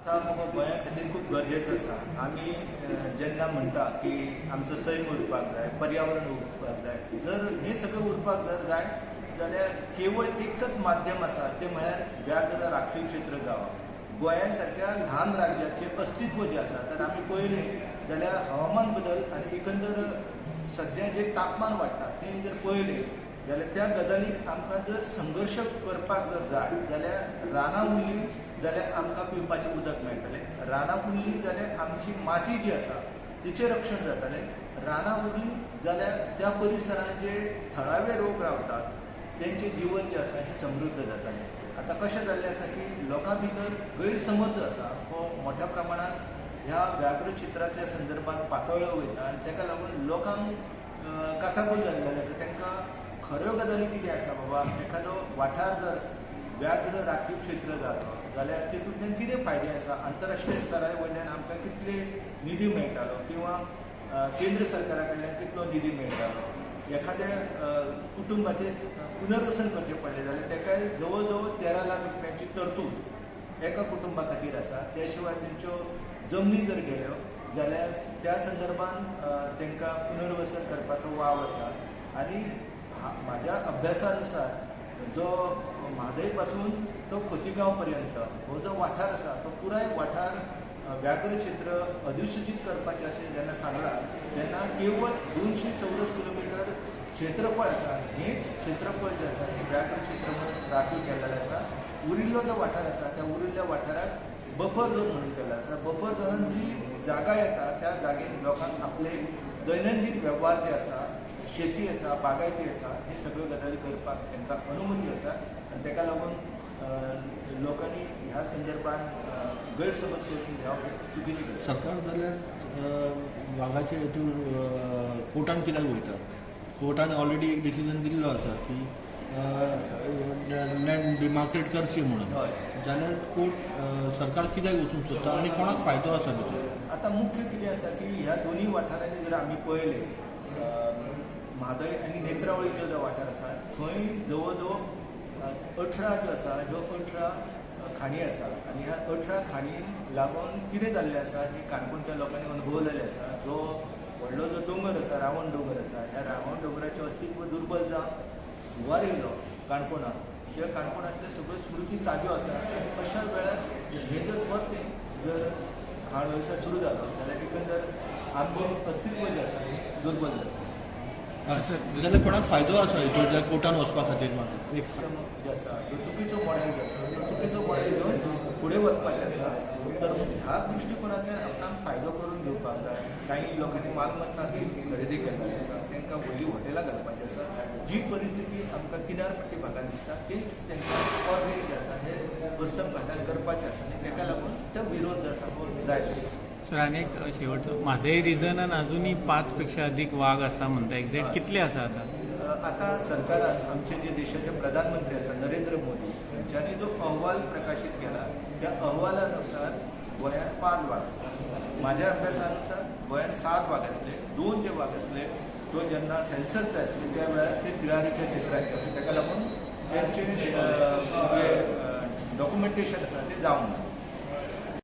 आसा बाबा गोंया खातीर खूब गरजेचो आसा. आमी जेन्ना म्हणटा की आमचो सैम उरपाक जाय, पर्यावरण उरपाक जाय, जर हें सगळें उरपाक जर जाय जाल्यार केवळ एकच माध्यम आसा तें म्हळ्यार व्याघ्र राखीव क्षेत्र जावप. गोंया सारक्या ल्हान राज्याचें अस्तित्व जें आसा तर आमी पळयलें जाल्यार हवामान बदल आनी एकंदर सद्या जें तापमान वाडटा तें जर पळयलें जाल्यार त्या गजालीक आमकां जर संघर्श करपाक जर जाय जाल्यार रानां उरलीं जाल्यार आमकां पिवपाचें उदक मेळटलें, रानां उरलीं जाल्यार आमची माती जी आसा तिचें रक्षण जातलें, रानां उरलीं जाल्यार त्या परिसरांत जे थळावे लोक रावतात तेंचें जिवन जें आसा हें समृद्ध जातलें. आतां कशें जाल्लें आसा की लोकां भितर गैरसमज जो आसा हो मोठ्या प्रमाणान ह्या व्याघ्र क्षेत्राच्या संदर्भात पातळ्ळो वयता आनी ताका लागून लोकांक कासाकूल जाल्लें आसा. तांकां खऱ्यो गजाली कितें आसा बाबा एखादो वाठार जर व्याघ्र राखीव क्षेत्र जालो जाल्यार तितूंतल्यान कितें फायदे आसा, आंतरराष्ट्रीय स्तरा वयल्यान आमकां कितले निधी मेळटालो किंवा केंद्र सरकारा कडल्यान कितलो निधी मेळटालो, एखाद्या कुटुंबाचें पुनर्वसन करचें पडलें जाल्यार ताकाय जवळ जवळ 13 लाख रुपयांची तरतूद एका कुटुंबा खातीर आसा. त्या शिवाय तेंच्यो जमनी जर गेल्यो जाल्यार त्या संदर्भान तांकां पुनर्वसन करपाचो वाव आसा. आनी म्हाज्या अभ्यासानुसार जो म्हादय पासून तो खोतीगांव पर्यंत हो जो वाठार आसा तो पुराय वाठार व्याघ्र क्षेत्र अधिसूचीत करपाचें अशें जेन्ना सांगलां तेन्ना केवळ 200 चौरस किलोमिटर क्षेत्रफळ आसा, हेंच क्षेत्रफळ जें आसा हें व्याघ्र क्षेत्र म्हणून राखीव केल्लें आसा. उरिल्लो जो वाठार आसा त्या उरिल्ल्या वाठाराक बफर झोन म्हणून केल्लो आसा. बफर झोनान जी जागा येता त्या जागेन लोकांक आपले दैनंदीन वेव्हार जे आसा, शेती आसा, बागायती आसा, हे सगळ्यो गजाली करपाक तांकां अनुमती आसा. आनी ताका लागून लोकांनी ह्या संदर्भात गैरसमज करून घेवप हें चुकीची गजाल. सरकार जाल्यार वागाचे हेतून कोर्टान कित्याक वयता? कोर्टान ऑलरेडी एक डिसिजन दिल्लो आसा की लँड डिमार्केट करची म्हणून, जाल्यार कोर्ट सरकार कित्याक वचूंक सोदता आनी कोणाक फायदो आसा भितर? आतां मुख्य कितें आसा की ह्या दोनूय वाठारांनी जर आमी पळयलें म्हादय आनी नेत्रावळीचो जो वाठार आसा थंय जवळ जवळ 18 ज्यो आसा ह्यो 18 खाणी आसा आनी ह्या 18 खाणींक लागून कितें जाल्लें आसा हें काणकोणच्या लोकांनी अणभवलेलें आसा. जो व्हडलो जो दोंगर आसा, रावण दोंगर आसा, ह्या रावण दोंगराचें अस्तित्व दुर्बल जावन हुंवार येयलो काणकोणांत. त्या काणकोणांतल्यो सगळ्यो स्मृती ताज्यो आसा आनी अशा वेळार हें जर परतें जर खाण वेवसाय सुरू जालो जाल्यार एकंदर आमचें अस्तित्व जें आसा हें दुर्बल जाता. जाल्यार कोणाक फायदो आसा हितून ज्या कोर्टान वचपा खातीर? मात एक जे आसा जो चुकीचो मॉडेल जो आसा तो चुकीचो मॉडेल घेवन फुडें वचपाचें आसा. तर ह्या दृश्टिकोनांतल्यान आपणाक फायदो करून घेवपाक जाय. कांय लोकांनी मालमत्ता ती खरेदी केल्ली आसा, तांकां व्हडलीं हॉटेलां घालपाचीं आसा. जी परिस्थिती आमकां किनारपट्टी भागांत दिसता तीच तांकां परबी जे आसा हे अस्तम घाटान करपाचें आसा आनी ताका लागून तो विरोध जो आसा तो जायत आसा. सर आनी एक शेवटचो, म्हादय रिजनान अजुनूय 5 पेक्षा अधिक वाग आसा म्हणटा, एक्झॅक्ट कितले आसा आतां? आतां सरकारान आमचे जे देशाचे प्रधानमंत्री आसा नरेंद्र मोदी हांच्यांनी जो अहवाल प्रकाशीत केला त्या अहवालानुसार गोंयांत 5 वाग आसा. म्हाज्या अभ्यासानुसार गोंयांत 7 वाग आसले. 2 जे वाग आसले तो जेन्ना सेन्सस जाय आसले त्या वेळार ते तिळारीच्या क्षेत्रांत गेले, ताका लागून तेंचे जे डॉक्युमेंटेशन आसा तें जावंक ना.